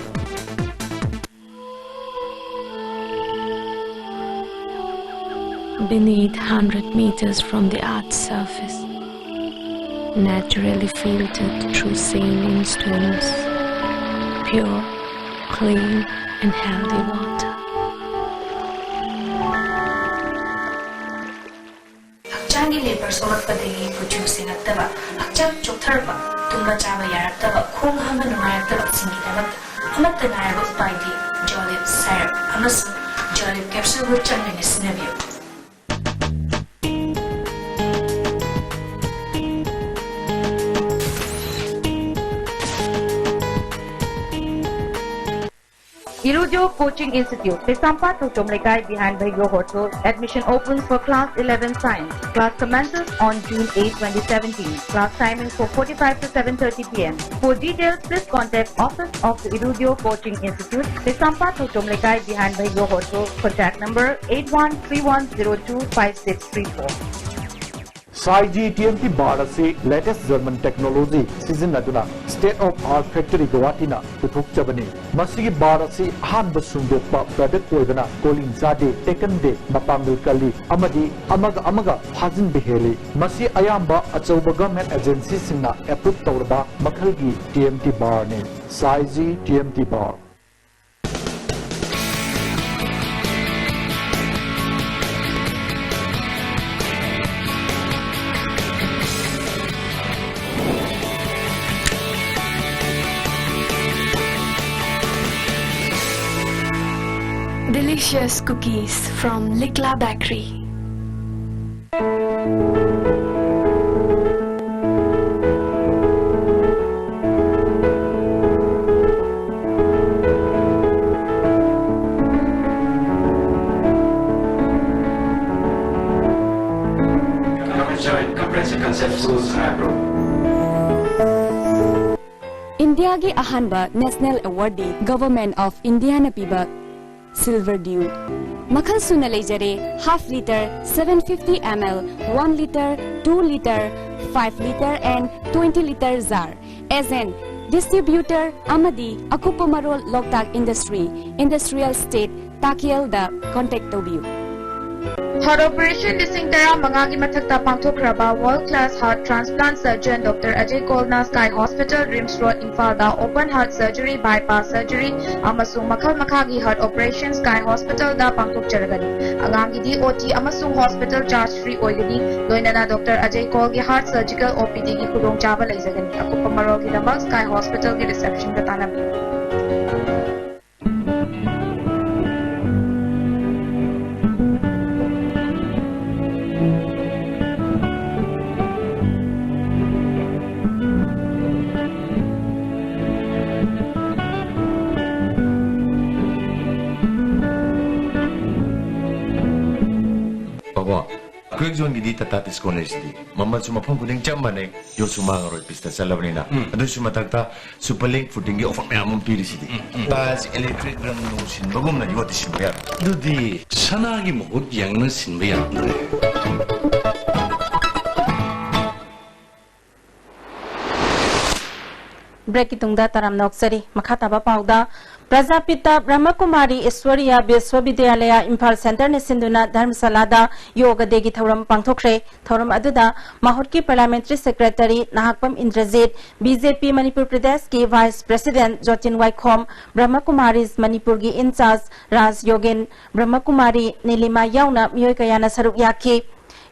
Beneath hundred meters from the earth's surface, naturally filtered through saline stones, pure, clean and healthy water. ꯍꯛꯆꯥꯡꯒꯤ ꯂꯦꯕꯔ ꯁꯣꯛꯂꯛꯄꯗꯒꯤ ꯀꯨꯆꯨ ꯁꯦꯡꯉꯛꯇꯕ, ꯍꯛꯆꯥꯡ ꯆꯣꯛꯊꯔꯛꯄ, ꯇꯨꯝꯕ ꯆꯥꯕ ꯌꯥꯔꯛꯇꯕ, ꯈꯣꯡ ꯍꯥꯝꯕ ꯅꯨꯡꯉꯥꯏꯔꯛꯇꯕꯁꯤꯡꯒꯤꯗꯃꯛꯇ ꯑꯃꯠꯇ ꯉꯥꯏꯔꯕ ꯎꯄꯥꯏꯗꯤ ꯖꯣꯂꯤꯞ ꯁꯥꯏꯔꯞ ꯑꯃꯁꯨꯡ ꯖꯣꯂꯤꯞ ꯀꯦꯞꯁꯨꯜꯕꯨ ꯆꯥꯡ ꯅꯥꯏꯅ ꯁꯤꯖꯤꯟꯅꯕꯤꯌꯨ꯫ Irudio Coaching Institute, Kaisampad Thokchom Lekai behind Bhaiyo Hotel. Admission opens for class eleven science. Class commences on June eighth, twenty seventeen. Class timings for forty-five to seven thirty p m. For details, please contact Office of the Irudio Coaching Institute, Kaisampad Thokchom Lekai behind Bhaiyo Hotel. Contact number eight one three one zero two five six three four. ꯁꯥꯏꯖꯤ T M T bar ꯑꯁꯤ latest German technology ꯁꯤꯖꯤꯟꯅꯗꯨꯅ state of art factory ꯒꯧꯍꯥꯇꯤꯅ ꯄꯨꯊꯣꯛꯆꯕꯅꯤ꯫ ꯃꯁꯤꯒꯤ bar ꯑꯁꯤ ꯑꯍꯥꯟꯕ ꯁꯨꯡꯗꯣꯛꯄ product ꯑꯣꯏꯕꯅ calling ꯆꯥꯗꯦ, ꯇꯦꯛꯀꯟꯗꯦ, ꯃꯄꯥꯡꯒꯜ ꯀꯜꯂꯤ ꯑꯃꯗꯤ ꯑꯃꯒ ꯑꯃꯒ ꯐꯥꯖꯤꯟꯕ ꯍꯦꯜꯂꯤ꯫ ꯃꯁꯤ ꯑꯌꯥꯝꯕ ꯑꯆꯧꯕ government agency ꯁꯤꯡꯅ approve ꯇꯧꯔꯕ ꯃꯈꯜꯒꯤ ꯇꯤ ꯑꯦꯝ ꯇꯤ ꯕꯥꯔꯅꯤ꯫ ꯁꯥꯏꯖꯤ T M T bar. Delicious cookies from Likla Bakery. Government Joint Comprehensive Concept Schools, Raipur. ꯏꯟꯗꯤꯌꯥꯒꯤ ꯑꯍꯥꯟꯕ national awardee, Government of Indiaꯅ ꯄꯤꯕ Silver Dew꯫ ꯃꯈꯜ ꯁꯨꯅ ꯂꯩꯖꯔꯦ, half litre, seven fifty ml, one litre, two litre, five litre and twenty litre jar꯫ Agent, distributor ꯑꯃꯗꯤ ꯑꯀꯨꯞꯄ ꯃꯔꯣꯜ ꯂꯣꯛꯇꯥꯛ Industry, Industrial Estate, ꯇꯥꯀꯦꯜꯗ contact ꯇꯧꯕꯤꯌꯨ꯫ Heart operation ꯂꯤꯁꯤꯡ ꯇꯔꯥꯃꯉꯥꯒꯤ ꯃꯊꯛꯇ ꯄꯥꯡꯊꯣꯛꯈ꯭ꯔꯕ world class heart transplant surgeon Doctor Ajay Kaulꯅ Sky Hospital, RIMS Road, ꯏꯝꯐꯥꯜꯗ open heart surgery, bypass surgery ꯑꯃꯁꯨꯡ ꯃꯈꯜ ꯃꯈꯥꯒꯤ heart operation Sky Hospitalꯗ ꯄꯥꯡꯊꯣꯛꯆꯔꯒꯅꯤ꯫ ꯑꯉꯥꯡꯒꯤꯗꯤ OT ꯑꯃꯁꯨꯡ hospital charge free ꯑꯣꯏꯒꯅꯤ꯫ ꯂꯣꯏꯅꯅ Doctor Ajay Kaulꯒꯤ heart surgical OPDꯒꯤ ꯈꯨꯗꯣꯡꯆꯥꯕ ꯂꯩꯖꯒꯅꯤ꯫ ꯑꯀꯨꯞꯄ ꯃꯔꯣꯜꯒꯤꯗꯃꯛ Sky Hospitalꯒꯤ receptionꯗ ꯇꯥꯟꯅꯕꯤꯌꯨ꯫ ꯕꯥꯕꯣ, ꯀ꯭ꯔꯦꯛ ꯖꯣꯟꯒꯤꯗꯤ ꯇꯥꯇꯥ ꯇꯤꯁꯀꯣꯟ ꯂꯩꯁꯤꯗꯤ꯫ ꯃꯃꯜꯁꯨ ꯃꯐꯝ ꯈꯨꯗꯤꯡ ꯆꯞ ꯃꯥꯟꯅꯩ, ꯌꯣꯠꯁꯨ ꯃꯥꯡꯉꯔꯣꯏ, ꯄꯤꯁꯇ ꯆꯠꯂꯕꯅꯤꯅ꯫ ꯎꯝ꯫ ꯑꯗꯨꯁꯨ ꯃꯊꯛꯇ ꯁꯨꯄꯔ ꯂꯤꯡ ꯐꯨꯇꯤꯡꯒꯤ ꯑꯣꯐꯔ ꯃꯌꯥꯝ ꯑꯃ ꯄꯤꯔꯤꯁꯤꯗꯤ꯫ ꯎꯝ, ꯎꯝ, ꯎꯝ꯫ ꯇꯥꯏꯜꯁ ꯏꯂꯦꯛꯇ꯭ꯔꯤꯛ ꯔꯪ ꯅꯨꯡ ꯁꯤꯟꯕꯒꯨꯝꯅ ꯌꯣꯠꯇꯤ ꯁꯤꯟꯕ ꯌꯥꯔꯣꯏ꯫ ꯑꯗꯨꯗꯤ ꯁꯅꯥꯒꯤ ꯃꯍꯨꯠ ꯌꯪꯅ ꯁꯤꯟꯕ ꯌꯥꯔꯝꯗ꯭ꯔꯦ꯫ ꯕ꯭ꯔꯦꯛꯀꯤ ꯇꯨꯡꯗ ꯇꯔꯥꯝꯅ ꯑꯣꯛꯆꯔꯤ꯫ ꯃꯈꯥ ꯇꯥꯕ ꯄꯥꯎꯗ, ꯄ꯭ꯔꯖꯥꯄꯤꯇꯥ ꯕ꯭ꯔꯍ꯭ꯃꯀꯨꯃꯥꯔꯤ ꯏꯁ꯭ꯋꯔꯤꯌꯥ ꯕꯤꯁ꯭ꯋꯕꯤꯗ꯭ꯌꯥꯂꯌ ꯏꯝꯐꯥꯜ ꯁꯦꯟꯇꯔꯅ ꯁꯤꯟꯗꯨꯅ ꯙꯔꯃꯁꯥꯂꯥꯗ ꯌꯣꯒ ꯗꯦꯒꯤ ꯊꯧꯔꯝ ꯄꯥꯡꯊꯣꯛꯈ꯭ꯔꯦ꯫ ꯊꯧꯔꯝ ꯑꯗꯨꯗ ꯃꯥꯍꯨꯠꯀꯤ parliamentary secretary Nahakpam Indrajit, B J ꯄꯤ ꯃꯅꯤꯄꯨꯔ ꯄ꯭ꯔꯗꯦꯁꯀꯤ ꯚꯥꯏꯁ ꯄ꯭ꯔꯦꯁꯤꯗꯦꯟꯠ ꯖꯣꯇꯤꯟ ꯋꯥꯏꯈꯣꯝ, ꯕ꯭ꯔꯍ꯭ꯃꯀꯨꯃꯥꯔꯤꯁ ꯃꯅꯤꯄꯨꯔꯒꯤ ꯏꯟꯆꯥꯔꯖ ꯔꯥꯖ ꯌꯣꯒꯤꯟ, ꯕ꯭ꯔꯍ꯭ꯃꯀꯨꯃꯥꯔꯤ ꯅꯤꯂꯤꯃꯥ ꯌꯥꯎꯅ ꯃꯤꯑꯣꯏ ꯀꯌꯥꯅ ꯁꯔꯨꯛ ꯌꯥꯈꯤ꯫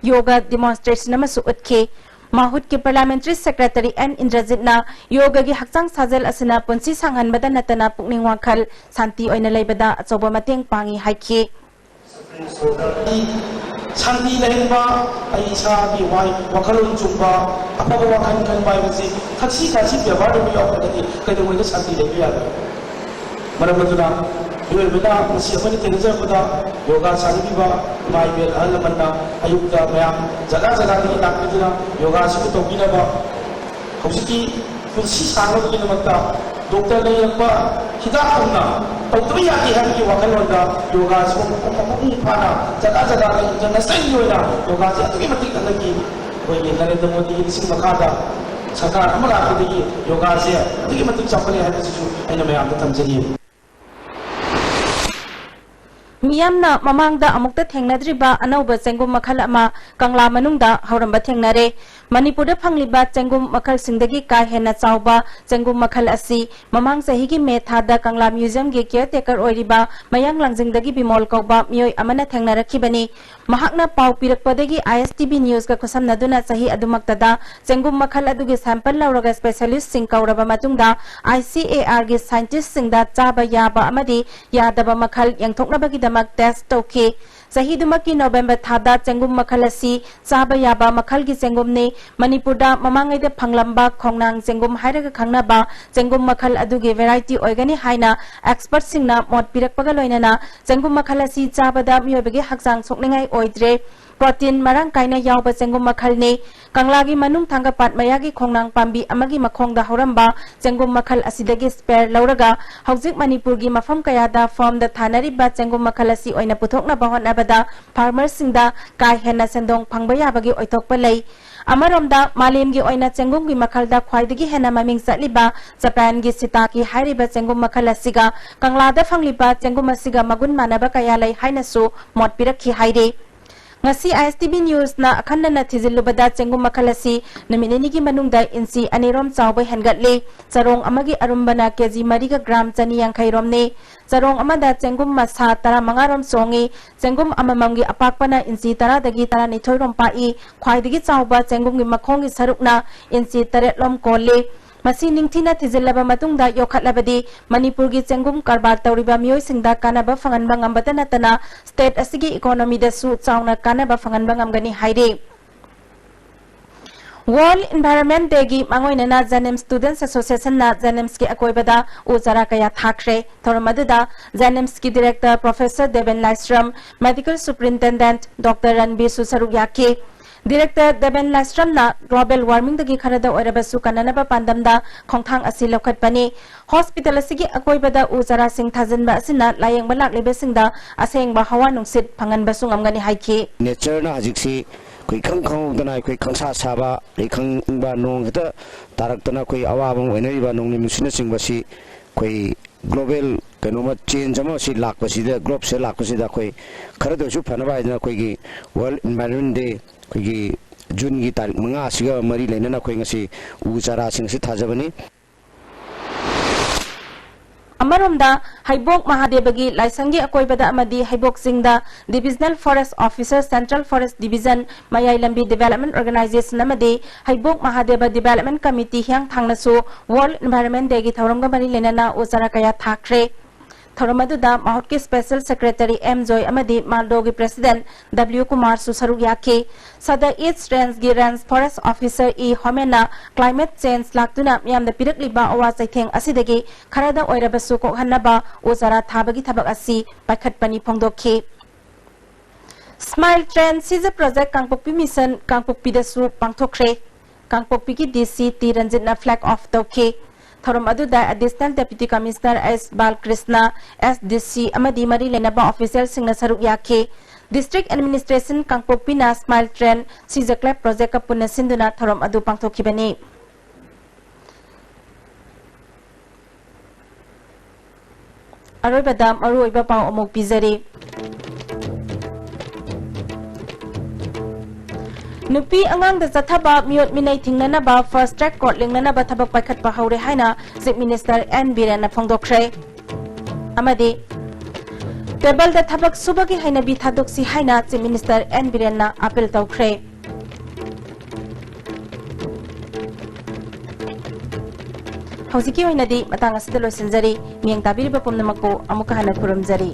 ꯌꯣꯒ ꯗꯤꯃꯣꯟꯁꯇ꯭ꯔꯦꯁꯟ ꯑꯃꯁꯨ ꯎꯠꯈꯤ꯫ ꯃꯥꯍꯨꯠꯀꯤ ꯄꯥꯔꯂꯤꯌꯥꯃꯦꯟꯇꯔꯤ ꯁꯦꯀ꯭ꯔꯦꯇꯔꯤ ꯑꯦꯟ ꯏꯟꯗ꯭ꯔꯖꯤꯠꯅ ꯌꯣꯒꯒꯤ ꯍꯛꯆꯥꯡ ꯁꯥꯖꯦꯜ ꯑꯁꯤꯅ ꯄꯨꯟꯁꯤ ꯁꯥꯡꯍꯟꯕꯗ ꯅꯠꯇꯅ ꯄꯨꯛꯅꯤꯡ ꯋꯥꯈꯜ ꯁꯥꯟꯇꯤ ꯑꯣꯏꯅ ꯂꯩꯕꯗ ꯑꯆꯧꯕ ꯃꯇꯦꯡ ꯄꯥꯡꯏ ꯍꯥꯏꯈꯤ꯫ ꯁꯥꯟꯇꯤ ꯂꯩꯍꯟꯕ, ꯑꯩ ꯏꯁꯥꯒꯤ ꯋꯥꯏ-, ꯋꯥꯈꯜꯂꯣꯟ ꯆꯨꯝꯕ, ꯑꯐꯕ ꯋꯥꯈꯜ ꯈꯟꯕ ꯍꯥꯏꯕꯁꯤ ꯊꯛꯁꯤ ꯈꯥꯁꯤ ꯕꯦꯕꯥꯔꯗ ꯑꯃ ꯌꯥꯎꯗ꯭ꯔꯒꯗꯤ ꯀꯩꯗꯧꯉꯩꯗ ꯁꯥꯟꯇꯤ ꯂꯩꯕ ꯌꯥꯒꯅꯤ? ꯃꯔꯝ ꯑꯗꯨꯅ ꯃꯤꯑꯣꯏꯕꯅ ꯉꯁꯤ ꯑꯩꯈꯣꯏꯅ ꯊꯦꯡꯅꯖꯔꯛꯄꯗ ꯌꯣꯒꯥ ꯁꯥꯟꯅꯕꯤꯕ ꯏꯃꯥ ꯏꯕꯦꯜ ꯑꯍꯜ ꯂꯃꯟꯅ ꯑꯌꯨꯛꯇ ꯃꯌꯥꯝ ꯖꯒꯥ ꯖꯒꯥꯗꯒꯤ ꯂꯥꯛꯄꯤꯗꯨꯅ ꯌꯣꯒꯥꯁꯤꯕꯨ ꯇꯧꯕꯤꯅꯕ, ꯍꯧꯖꯤꯛꯀꯤ ꯄꯨꯟꯁꯤ ꯁꯥꯡꯅꯕꯒꯤꯗꯃꯛꯇ ꯗꯣꯛꯇꯔꯅ ꯏꯔꯛꯄ ꯍꯤꯗꯥꯛ ꯀꯨꯝꯅ ꯇꯧꯗꯕ ꯌꯥꯗꯦ ꯍꯥꯏꯕꯒꯤ ꯋꯥꯈꯜꯂꯣꯟꯗ ꯌꯣꯒꯥꯁꯤꯕꯨ ꯃꯄꯨꯡ, ꯃꯄꯨꯡ ꯐꯥꯅ ꯖꯒꯥ ꯖꯒꯥꯗ internationalꯒꯤ ꯑꯣꯏꯅ ꯌꯣꯒꯥꯁꯤ ꯑꯗꯨꯛꯀꯤ ꯃꯇꯤꯛ ꯍꯟꯗꯛꯀꯤ ꯑꯩꯈꯣꯏꯒꯤ ꯅꯔꯦꯟꯗ꯭ꯔ ꯃꯣꯗꯤꯒꯤ ꯂꯤꯁꯤꯡ ꯃꯈꯥꯗ ꯁꯔꯀꯥꯔ ꯑꯃ ꯂꯥꯛꯄꯗꯒꯤ ꯌꯣꯒꯥꯁꯦ ꯑꯗꯨꯛꯀꯤ ꯃꯇꯤꯛ ꯆꯥꯎꯈꯠꯂꯦ ꯍꯥꯏꯕꯁꯤꯁꯨ ꯑꯩꯅ ꯃꯌꯥꯝꯗ ꯊꯝꯖꯔꯤ꯫ ꯃꯤꯌꯥꯝꯅ ꯃꯃꯥꯡꯗ ꯑꯃꯨꯛꯇ ꯊꯦꯡꯅꯗ꯭ꯔꯤꯕ ꯑꯅꯧꯕ ꯆꯦꯡꯒꯨꯝ ꯃꯈꯜ ꯑꯃ ꯀꯪꯂꯥ ꯃꯅꯨꯡꯗ ꯍꯧꯔꯝꯕ ꯊꯦꯡꯅꯔꯦ꯫ ꯃꯅꯤꯄꯨꯔꯗ ꯐꯪꯂꯤꯕ ꯆꯦꯡꯒꯨꯝ ꯃꯈꯜꯁꯤꯡꯗꯒꯤ ꯀꯥ ꯍꯦꯟꯅ ꯆꯥꯎꯕ ꯆꯦꯡꯒꯨꯝ ꯃꯈꯜ ꯑꯁꯤ ꯃꯃꯥꯡ ꯆꯍꯤꯒꯤ ꯃꯦ ꯊꯥꯗ ꯀꯪꯂꯥ ꯃ꯭ꯌꯨꯖꯤꯌꯝꯒꯤ caretaker ꯑꯣꯏꯔꯤꯕ ꯃꯌꯥꯡ ꯂꯥꯡꯖꯤꯡꯗꯒꯤ ꯕꯤꯃꯣꯜ ꯀꯧꯕ ꯃꯤꯑꯣꯏ ꯑꯃꯅ ꯊꯦꯡꯅꯔꯛꯈꯤꯕꯅꯤ꯫ ꯃꯍꯥꯛꯅ ꯄꯥꯎ ꯄꯤꯔꯛꯄꯗꯒꯤ ISTV Newsꯀ ꯈꯨꯠꯁꯝꯅꯗꯨꯅ ꯆꯍꯤ ꯑꯗꯨꯃꯛꯇꯗ ꯆꯦꯡꯒꯨꯝ ꯃꯈꯜ ꯑꯗꯨꯒꯤ sample ꯂꯧꯔꯒ specialistꯁꯤꯡ ꯀꯧꯔꯕ ꯃꯇꯨꯡꯗ ICARꯒꯤ scientistꯁꯤꯡꯗ ꯆꯥꯕ ꯌꯥꯕ ꯑꯃꯗꯤ ꯌꯥꯗꯕ ꯃꯈꯜ ꯌꯦꯡꯊꯣꯛꯅꯕꯒꯤꯗꯃꯛ test ꯇꯧꯈꯤ꯫ ꯆꯍꯤꯗꯨꯃꯛꯀꯤ ꯅꯣꯕꯦꯝꯕꯔ ꯊꯥꯗ ꯆꯦꯡꯒꯨꯝ ꯃꯈꯜ ꯑꯁꯤ ꯆꯥꯕ ꯌꯥꯕ ꯃꯈꯜꯒꯤ ꯆꯦꯡꯒꯨꯝꯅꯤ꯫ ꯃꯅꯤꯄꯨꯔꯗ ꯃꯃꯥꯡꯉꯩꯗ ꯐꯪꯂꯝꯕ ꯈꯣꯡꯅꯥꯡ ꯆꯦꯡꯒꯨꯝ ꯍꯥꯏꯔꯒ ꯈꯪꯅꯕ ꯆꯦꯡꯒꯨꯝ ꯃꯈꯜ ꯑꯗꯨꯒꯤ variety ꯑꯣꯏꯒꯅꯤ ꯍꯥꯏꯅ expertꯁꯤꯡꯅ ꯃꯣꯠ ꯄꯤꯔꯛꯄꯒ ꯂꯣꯏꯅꯅ ꯆꯦꯡꯒꯨꯝ ꯃꯈꯜ ꯑꯁꯤ ꯆꯥꯕꯗ ꯃꯤꯑꯣꯏꯕꯒꯤ ꯍꯛꯆꯥꯡ ꯁꯣꯛꯅꯤꯡꯉꯥꯏ ꯑꯣꯏꯗ꯭ꯔꯦ꯫ Protein ꯃꯔꯥꯡ ꯀꯥꯏꯅ ꯌꯥꯎꯕ ꯆꯦꯡꯒꯨꯝ ꯃꯈꯜꯅꯤ꯫ ꯀꯪꯂꯥꯒꯤ ꯃꯅꯨꯡ ꯊꯥꯡꯒꯄꯥꯠ ꯃꯌꯥꯒꯤ ꯈꯣꯡꯅꯥꯡ ꯄꯥꯝꯕꯤ ꯑꯃꯒꯤ ꯃꯈꯣꯡꯗ ꯍꯧꯔꯝꯕ ꯆꯦꯡꯒꯨꯝ ꯃꯈꯜ ꯑꯁꯤꯗꯒꯤ spare ꯂꯧꯔꯒ ꯍꯧꯖꯤꯛ ꯃꯅꯤꯄꯨꯔꯒꯤ ꯃꯐꯝ ꯀꯌꯥꯗ farmꯗ ꯊꯥꯅꯔꯤꯕ ꯆꯦꯡꯒꯨꯝ ꯃꯈꯜ ꯑꯁꯤ ꯑꯣꯏꯅ ꯄꯨꯊꯣꯛꯅꯕ ꯍꯣꯠꯅꯕꯗ farmerꯁꯤꯡꯗ ꯀꯥ ꯍꯦꯟꯅ ꯁꯦꯟꯗꯣꯡ ꯐꯪꯕ ꯌꯥꯕꯒꯤ ꯑꯣꯏꯊꯣꯛꯄ ꯂꯩ꯫ ꯑꯃꯔꯣꯝꯗ ꯃꯥꯂꯦꯝꯒꯤ ꯑꯣꯏꯅ ꯆꯦꯡꯒꯨꯝꯒꯤ ꯃꯈꯜꯗ ꯈ꯭ꯋꯥꯏꯗꯒꯤ ꯍꯦꯟꯅ ꯃꯃꯤꯡ ꯆꯠꯂꯤꯕ ꯖꯄꯥꯟꯒꯤ ꯁꯤꯇꯥꯀꯤ ꯍꯥꯏꯔꯤꯕ ꯆꯦꯡꯒꯨꯝ ꯃꯈꯜ ꯑꯁꯤꯒ ꯀꯪꯂꯥꯗ ꯐꯪꯂꯤꯕ ꯆꯦꯡꯒꯨꯝ ꯑꯁꯤꯒ ꯃꯒꯨꯟ ꯃꯥꯟꯅꯕ ꯀꯌꯥ ꯂꯩ ꯍꯥꯏꯅꯁꯨ ꯃꯣꯠ ꯄꯤꯔꯛꯈꯤ ꯍꯥꯏꯔꯤ꯫ ꯉꯁꯤ ISTV Newsꯅ ꯑꯈꯟꯅꯅ ꯊꯤꯖꯤꯜꯂꯨꯕꯗ ꯆꯦꯡꯒꯨꯝ ꯃꯈꯜ ꯑꯁꯤ ꯅꯨꯃꯤꯠ ꯅꯤꯅꯤꯒꯤ ꯃꯅꯨꯡꯗ ꯏꯟꯆꯤ ꯑꯅꯤꯔꯣꯝ ꯆꯥꯎꯕ ꯍꯦꯟꯒꯠꯂꯤ꯫ ꯆꯔꯣꯡ ꯑꯃꯒꯤ ꯑꯔꯨꯝꯕꯅ ꯀꯦꯖꯤ ꯃꯔꯤꯒ ꯒ꯭ꯔꯥꯝ ꯆꯅꯤ ꯌꯥꯡꯈꯩ ꯔꯣꯝꯅꯤ꯫ ꯆꯔꯣꯡ ꯑꯃꯗ ꯆꯦꯡꯒꯨꯝ ꯃꯁꯥ ꯇꯔꯥꯃꯉꯥ ꯔꯣꯝ ꯆꯣꯡꯉꯤ꯫ ꯆꯦꯡꯒꯨꯝ ꯑꯃꯃꯝꯒꯤ ꯑꯄꯥꯛꯄꯅ ꯏꯟꯆꯤ ꯇꯔꯥꯗꯒꯤ ꯇꯔꯥꯅꯤꯊꯣꯏ ꯔꯣꯝ ꯄꯥꯛꯏ꯫ ꯈ꯭ꯋꯥꯏꯗꯒꯤ ꯆꯥꯎꯕ ꯆꯦꯡꯒꯨꯝꯒꯤ ꯃꯈꯣꯡꯒꯤ ꯁꯔꯨꯛꯅ ꯏꯟꯆꯤ ꯇꯔꯦꯠ ꯂꯣꯝ ꯀꯣꯜꯂꯤ꯫ ꯃꯁꯤ ꯅꯤꯡꯊꯤꯅ ꯊꯤꯖꯤꯜꯂꯕ ꯃꯇꯨꯡꯗ ꯌꯣꯛꯈꯠꯂꯕꯗꯤ ꯃꯅꯤꯄꯨꯔꯒꯤ ꯆꯦꯡꯒꯨꯝ ꯀꯔꯕꯥꯔ ꯇꯧꯔꯤꯕ ꯃꯤꯑꯣꯏꯁꯤꯡꯗ ꯀꯥꯟꯅꯕ ꯐꯪꯍꯟꯕ ꯉꯝꯕꯇ ꯅꯠꯇꯅ state ꯑꯁꯤꯒꯤ economyꯗꯁꯨ ꯆꯥꯎꯅ ꯀꯥꯟꯅꯕ ꯐꯪꯍꯟꯕ ꯉꯝꯒꯅꯤ ꯍꯥꯏꯔꯤ꯫ World Environment Dayꯒꯤ ꯃꯥꯡꯑꯣꯏꯅꯅ JNIMS Students Associationꯅ JNIMSꯀꯤ ꯑꯀꯣꯏꯕꯗ ꯎ ꯆꯥꯔꯥ ꯀꯌꯥ ꯊꯥꯈ꯭ꯔꯦ꯫ ꯊꯧꯔꯝ ꯑꯗꯨꯗ JNIMSꯀꯤ director professor ꯗꯦꯕꯦꯟ ꯂꯥꯏꯁ꯭ꯔꯝ, medical superintendent doctor ꯔꯟꯕꯤꯔꯁꯨ ꯁꯔꯨꯛ ꯌꯥꯈꯤ꯫ Director ꯗꯦꯕꯦꯟ ꯂꯥꯏꯁ꯭ꯔꯝꯅ global warmingꯗꯒꯤ ꯈꯔꯗ ꯑꯣꯏꯔꯕꯁꯨ ꯀꯟꯅꯅꯕ ꯄꯥꯟꯗꯝꯗ ꯈꯣꯡꯊꯥꯡ ꯑꯁꯤ ꯂꯧꯈꯠꯄꯅꯤ꯫ Hospital ꯑꯁꯤꯒꯤ ꯑꯀꯣꯏꯕꯗ ꯎ ꯆꯥꯔꯥꯁꯤꯡ ꯊꯥꯖꯤꯟꯕ ꯑꯁꯤꯅ ꯂꯥꯌꯦꯡꯕ ꯂꯥꯛꯂꯤꯕꯁꯤꯡꯗ ꯑꯁꯦꯡꯕ ꯍꯋꯥ ꯅꯨꯡꯁꯤꯠ ꯐꯪꯍꯟꯕꯁꯨ ꯉꯝꯒꯅꯤ ꯍꯥꯏꯈꯤ꯫ Natureꯅ ꯍꯧꯖꯤꯛꯁꯤ ꯑꯩꯈꯣꯏ ꯏꯈꯪ ꯈꯪꯍꯧꯗꯅ ꯑꯩꯈꯣꯏ ꯈꯪꯁꯥ ꯁꯥꯕ, ꯑꯗꯩ ꯈꯪꯕ ꯅꯣꯡ ꯍꯦꯛꯇ ꯇꯥꯔꯛꯇꯅ ꯑꯩꯈꯣꯏ ꯑꯋꯥꯕ ꯑꯃ ꯑꯣꯏꯅꯔꯤꯕ ꯅꯣꯡꯂꯩ ꯅꯨꯡꯁꯤꯠꯅꯆꯤꯡꯕꯁꯤ ꯑꯩꯈꯣꯏ ꯒ꯭ꯂꯣꯕꯦꯜ ꯀꯩꯅꯣꯃ ꯆꯦꯟꯖ ꯑꯃ ꯁꯤ ꯂꯥꯛꯄꯁꯤꯗ, ꯒ꯭ꯂꯣꯕꯁꯦ ꯂꯥꯛꯄꯁꯤꯗ ꯑꯩꯈꯣꯏ ꯈꯔꯗ ꯑꯣꯏꯔꯁꯨ ꯐꯅꯕ ꯍꯥꯏꯗꯅ ꯑꯩꯈꯣꯏꯒꯤ ꯋꯥꯔꯜ ꯏꯟꯚꯥꯏꯔꯣꯟꯃꯦꯟ ꯗꯦ, ꯑꯩꯈꯣꯏꯒꯤ ꯖꯨꯟꯒꯤ ꯇꯥꯔꯤꯛ ꯃꯉꯥꯁꯤꯒ ꯃꯔꯤ ꯂꯩꯅꯅ ꯑꯩꯈꯣꯏ ꯉꯁꯤ ꯎ ꯆꯥꯔꯥꯁꯤꯡ ꯑꯁꯤ ꯊꯥꯖꯕꯅꯤ꯫ ꯑꯃꯔꯣꯝꯗ, ꯍꯩꯕꯣꯛ ꯃꯍꯥꯗꯦꯕꯒꯤ ꯂꯥꯏꯁꯪꯒꯤ ꯑꯀꯣꯏꯕꯗ ꯑꯃꯗꯤ ꯍꯩꯕꯣꯛ ꯆꯤꯡꯗ Divisional Forest Officer, Central Forest Division, ꯃꯌꯥꯏ ꯂꯝꯕꯤ Development Organization ꯑꯃꯗꯤ ꯍꯩꯕꯣꯛ ꯃꯍꯥꯗꯦꯕ Development Committee ꯍꯤꯌꯥꯡꯊꯥꯡꯅꯁꯨ World Environment Dayꯒꯤ ꯊꯧꯔꯝꯒ ꯃꯔꯤ ꯂꯩꯅꯅ ꯎ ꯆꯥꯔꯥ ꯀꯌꯥ ꯊꯥꯈ꯭ꯔꯦ꯫ ꯊꯧꯔꯝ ꯑꯗꯨꯗ ꯃꯍꯨꯠꯀꯤ Special Secretary ꯑꯦꯝ ꯖꯣꯏ ꯑꯃꯗꯤ ꯃꯥꯜꯗꯣꯒꯤ President ꯗꯕ꯭ꯂꯤꯎ ꯀꯨꯃꯥꯔꯁꯨ ꯁꯔꯨꯛ ꯌꯥꯈꯤ꯫ ꯁꯗꯔ ꯏꯁ ꯔꯦꯟꯖꯒꯤ Range Forest Officer E ꯍꯣꯃꯦꯟꯅ climate change ꯂꯥꯛꯇꯨꯅ ꯃꯤꯌꯥꯝꯗ ꯄꯤꯔꯛꯂꯤꯕ ꯑꯋꯥ ꯆꯩꯊꯦꯡ ꯑꯁꯤꯗꯒꯤ ꯈꯔꯗ ꯑꯣꯏꯔꯕꯁꯨ ꯀꯣꯛꯍꯟꯅꯕ ꯎ ꯆꯥꯔꯥ ꯊꯥꯕꯒꯤ ꯊꯕꯛ ꯑꯁꯤ ꯄꯥꯏꯈꯠꯄꯅꯤ ꯐꯣꯡꯗꯣꯛꯈꯤ꯫ Smile Train ꯁꯤꯖ Project ꯀꯥꯡꯄꯣꯛꯄꯤ Mission ꯀꯥꯡꯄꯣꯛꯄꯤꯗꯁꯨ ꯄꯥꯡꯊꯣꯛꯈ꯭ꯔꯦ꯫ ꯀꯥꯡꯄꯣꯛꯄꯤꯒꯤ ꯗꯤ ꯁꯤ ꯇꯤ ꯔꯟꯖꯤꯠꯅ flag off ꯇꯧꯈꯤ꯫ ꯊꯧꯔꯝ ꯑꯗꯨꯗ Additional Deputy Commissioner ꯑꯦꯁ ꯕꯥꯂꯀ꯭ꯔꯤꯁꯅ, ꯑꯦꯁ ꯗꯤ ꯁꯤ ꯑꯃꯗꯤ ꯃꯔꯤ ꯂꯩꯅꯕ officialꯁꯤꯡꯅ ꯁꯔꯨꯛ ꯌꯥꯈꯤ꯫ District Administration ꯀꯥꯡꯄꯣꯛꯄꯤꯅ Smile Train ꯁꯤꯖ Club Projectꯀ ꯄꯨꯟꯅ ꯁꯤꯟꯗꯨꯅ ꯊꯧꯔꯝ ꯑꯗꯨ ꯄꯥꯡꯊꯣꯛꯈꯤꯕꯅꯤ꯫ ꯑꯔꯣꯏꯕꯗ ꯃꯔꯨꯑꯣꯏꯕ ꯄꯥꯎ ꯑꯃꯨꯛ ꯄꯤꯖꯔꯤ꯫ ꯅꯨꯄꯤ ꯑꯉꯥꯡꯗ ꯆꯠꯊꯕ ꯃꯤꯑꯣꯠ ꯃꯤꯅꯩ ꯊꯤꯡꯅꯅꯕ fast track court ꯂꯤꯡꯅꯅꯕ ꯊꯕꯛ ꯄꯥꯏꯈꯠꯄ ꯍꯧꯔꯦ ꯍꯥꯏꯅ Chief Minister ꯑꯦꯟ ꯕꯤꯔꯦꯟꯅ ꯐꯣꯡꯗꯣꯛꯈ꯭ꯔꯦ꯫ ꯑꯃꯗꯤ ꯇꯦꯕꯜꯗ ꯊꯕꯛ ꯁꯨꯕꯒꯤ ꯍꯩꯅꯕꯤ ꯊꯥꯗꯣꯛꯁꯤ ꯍꯥꯏꯅ Chief Minister ꯑꯦꯟ ꯕꯤꯔꯦꯟꯅ appeal ꯇꯧꯈ꯭ꯔꯦ꯫ ꯍꯧꯖꯤꯛꯀꯤ ꯑꯣꯏꯅꯗꯤ ꯃꯇꯥꯡ ꯑꯁꯤꯗ ꯂꯣꯏꯁꯤꯟꯖꯔꯤ꯫ ꯃꯤꯠꯌꯦꯡ ꯇꯥꯕꯤꯔꯤꯕ ꯄꯨꯝꯅꯃꯛꯄꯨ ꯑꯃꯨꯛꯀ ꯍꯟꯅ ꯈꯨꯔꯨꯝꯖꯔꯤ꯫